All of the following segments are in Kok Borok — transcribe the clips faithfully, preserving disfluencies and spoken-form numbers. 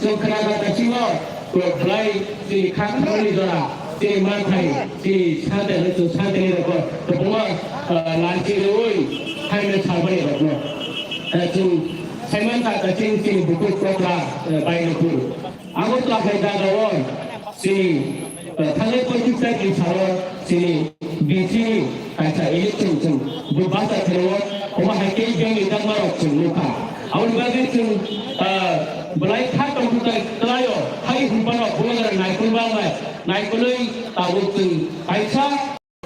Chwng khwnajak bisingo, belai chini kha khoroknwi jora, chini manthai, chini sante, chwng santeni rokno kwbangma, ah, lanchi rwui phaimani salmani rokno. Ah, chwng saimankha, ah, chini, chini bukhuk Kokla, ah, Bainopur. Agartala hai jagao chini, ah, thangnai poichuk tarik ni salo chini B C ni kaisa election chwng bwbasa khaio, omo hai khe biyangni jakmarok chwng nukha. Aboni bagwi chwng, ah, belai kha tongthoknai kwlaio, hai hwnphano bubagra naikolma wngnai, naikolwi tabuk chwng kaisa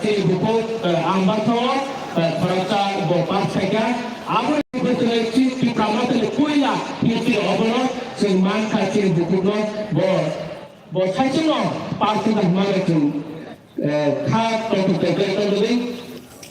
chini bukhuk, ah, ang bathao, ah, khoroksa bo pass khaikha. Aboni bagwi chwng chini Tipra Mothani puila history obono chwng mankha chini bukhukno bo, bo saichungno pass wngkha hwnmano chwng eh, kha tongthok tongthok tongthok twi,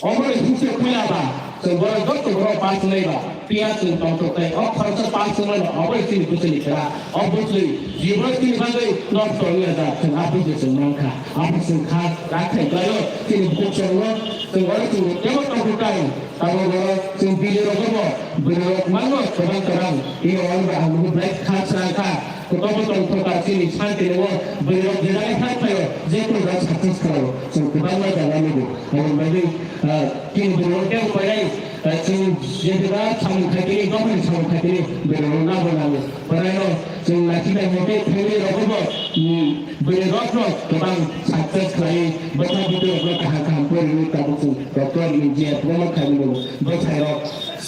omo ni bwswk puila ba, chwng borok joto borok pass wngnai ba, phiya chwng tongthok tei o khoroksa pass wngmano, obo ni chini bwswkni khera, o bwswk jibon chini bagwi nosto wngya da, chwng a bwswk chwng mankha, abo chwng kha, rakhai khlaio, chini bukhuk chwngno, chwng oro chwng teibo tongthok tai. Abo borok chwng bini rokbo bwrwi rok mano kwbang kwbang. Tini o wngba ang nukgo belai kha srang kha. Kotorbo tongthok kha chini santi nungo bwrwi rok je jaga thang phaio je program success khlaio. Chwng kwbangma jaga nugo. Aboni bagwi, ah, chini bwrwi rok tei upainai, ah, chwng je jaga samung khai tini, dophani samung khai tini bwrwi rok nabo nango. Boraino chwng naisingbai hwnkhe family rokbo, mm, bwrwi rokno kwbang success khlaiwi bwsa bwtwi rokno kaham kaham poriwi tabuk chwng doctor, engineer kwbangma khaimani bwsai rok,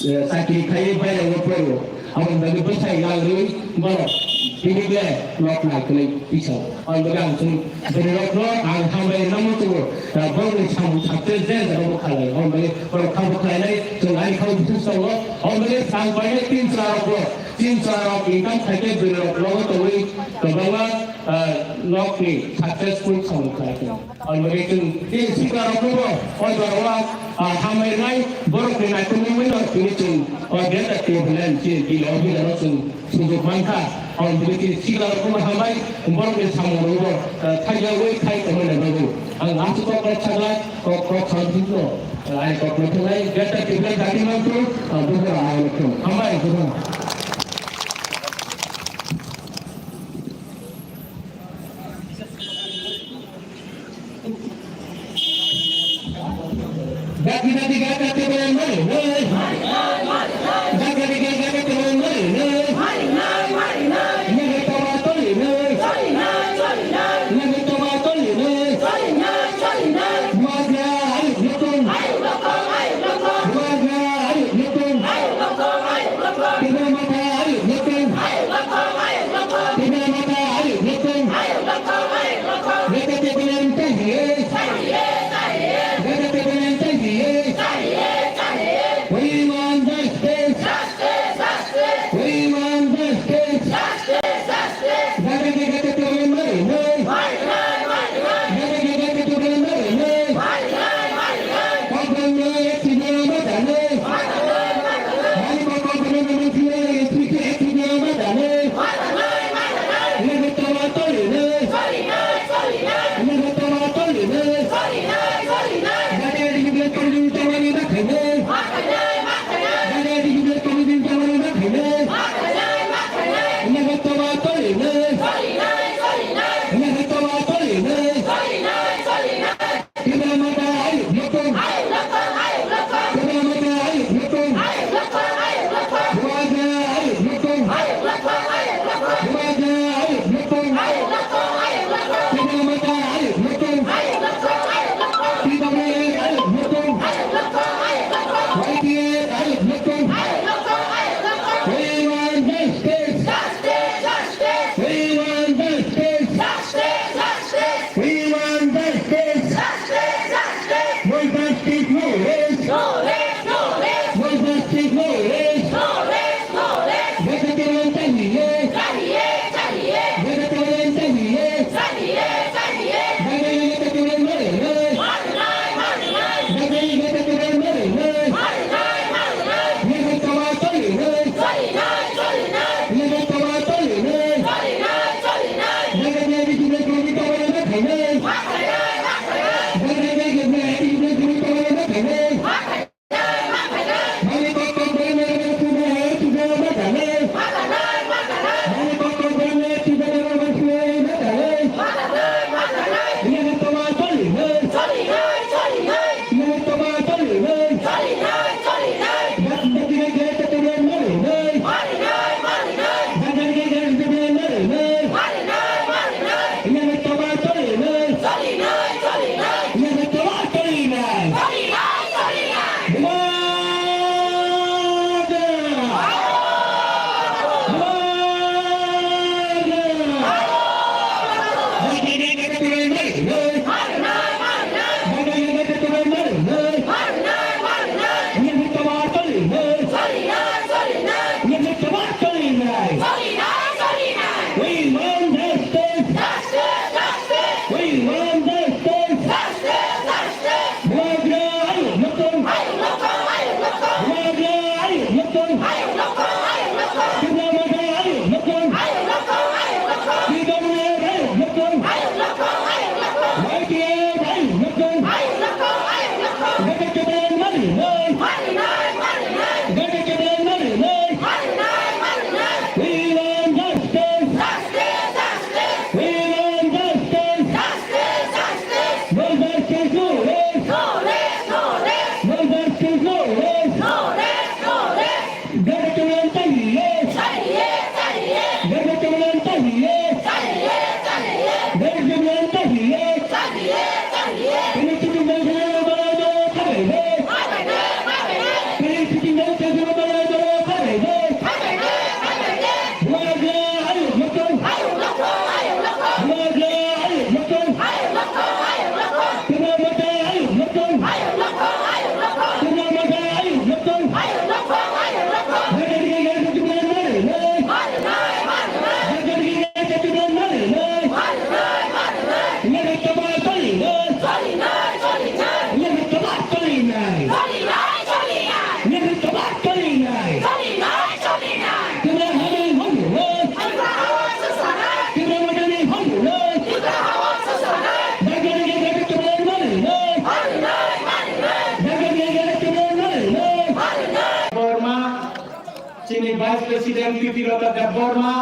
eh, chakri khaiwi bairego porio. Aboni bagwi bwsai nang rwi borok bini ble nok naikolwi tisao. Aboni bagwi ang chwng bwrwi rokno ang hambai rwna muchungo, eh, borokni samung success je jaga bo khalai. Aboni bagwi borok kha bo khlainai chwng ani kha bo biswas tongo. Aboni bagwi chwng painai tin chwla rokbo Chini chwla rok income khaikhe bwrwi rok nogo tongwi kwbangma, ah, nokni successful samung khlai tongo. Aboni bagwi chwng chini sikla roknobo o jorao, ah, hambai rwnai, borokni naikolmani mano tini chwng o Greater Tipraland chini bill office ano chwng sujuk mankha. Aboni bagwi chini sikla roknobo hambai, borokni samung rokbo, ah, thaijawi khai tongmani bagwi. Ang aswk kok bai saglai, kok kok samsukno. Ai kok no thunai, Greater Tipraland jati mangthu, ah, buphuru ai no thung. Hambai, buphuru. Jati jati Greater Tipraland mari, noi. Jati jati Greater Tipraland mari, noi. Nagatoba toli, noi. Nagatoba toli, noi. Bubagra ayuk nukung. Bubagra ayuk nukung. Tipra Motha ayuk nukung. Tipra Motha ayuk nukung. Greater Tipraland chahiye. Greater Tipraland chahiye. We want justice. We want justice. Greater Tipraland mari, noi. Greater Tipraland mari, noi. Kokborok no S T B O ma da, noi. Mani kokborok no S T B O ma da, noi. Nagatoba toli, noi. Nagatoba toli, noi. Greater Tipraland toli, toli, toli, ma khainai. Greater Tipraland toli, toli, ma khainai. Nagatoba toli, noi. Nagatoba toli, noi. Tipra Motha ayuk nukung. Tipra Motha ayuk nukung. Bubagra ayuk nukung. Bubagra ayuk nukung. Tipra Motha ayuk nukung. T W F ayuk nukung. Y T F ayuk nukung. We want justice. We want justice. We want justice. No justice, no rest. No justice, no rest. Greater Tipraland chahiye. Greater Tipraland chahiye. We want justice. Justice, justice. We want justice. Justice, justice. Bubagra ayuk nokthung. Ayuk nokthung, ayuk nokthung. Bubagra ayuk nokthung. Ayuk nokthung, ayuk nokthung. Tipra Motha ayuk nokthung. Ayuk nokthung, ayuk nokthung. T W F ayuk nokthung. Ayuk nokthung, ayuk nokthung. Y T F ayuk nokthung. Ayuk nokthung, ayuk nokthung. Gada kebel mari nai. Mari nai, mari nai. Gada kebel mari nai. Mari nai, mari nai. We want justice. Justice, justice. We want justice. Justice, justice. No justice, no rest. No rest, no rest. No justice, no rest. No rest, no rest. Gada kebel mari nai. Chahiye, chahiye. Gada kebel mari nai. Chahiye, chahiye. Gada kebel mari nai. Chahiye, chahiye. Tini chicken dai sila mara mara khabai de. Khabai de, khabai de. Tini chicken dai sila mara mara khabai de. Khabai de, khabai de. Bubagra ayuk nokthung. Ayuk nokthung, ayuk nokthung. Bubagra ayuk nokthung. Ayuk nokthung, ayuk nokthung. Tipra Motha ayuk nokthung. Ayuk nokthung, ayuk nokthung. Tipra Motha ayuk nokthung. Ayuk nokthung, ayuk nokthung. Gada kebel mari nai. Mari nai, mari nai. Gada kebel mari nai. Mari nai, mari nai. Gada kebel mari nai. Choli nai, choli nai. Gada kebel mari nai. Choli nai, choli nai. Gada kebel mari nai. Choli nai, choli nai. Tipra hani hwnwi. Tipra hawa susanai. Tipra Mothani hwnwi. Tipra hawa susanai. Dagdagni gada kebel mari nai. Mari nai, mari nai. Dagdagni gada kebel mari nai. Mari nai. Borma, chini Vice President P P Lota Debbarma,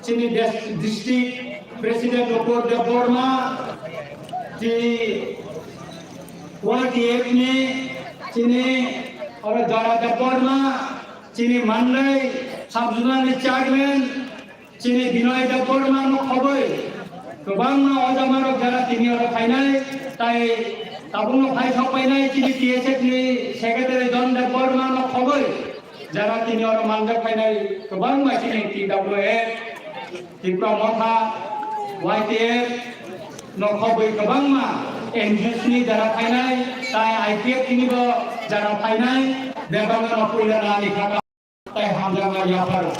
chini dis-, District President Nupur Debbarma, chini Y T F ni chini oro Jara Debbarma, chini Mandai Sub-Zonal ni Chairman, chini Binoy Debbarma no khoboi kwbangma ojamarok jara tini oro phainai, tai tabukno phai sok painai chini T S F ni Secretary Don Debbarma no khoboi. Jara tini oro manjak phainai kwbangma chini T W F, Tipra Motha, Y T F, no khobwi kwbangma N G Os ni jara phainai, tai I P F T ni bo jara phainai, bebakno no puila nani khaka tai hamjakma yapharo.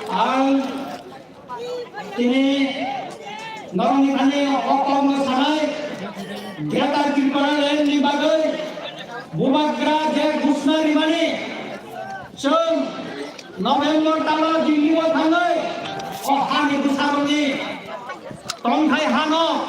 Ang tini norokni thani o kokno sanai, Greater Tipraland ni bagwi bubagra je ghosna rimani, chwng November talo Delhi o thangwi o hani bwsarokni tongthai hano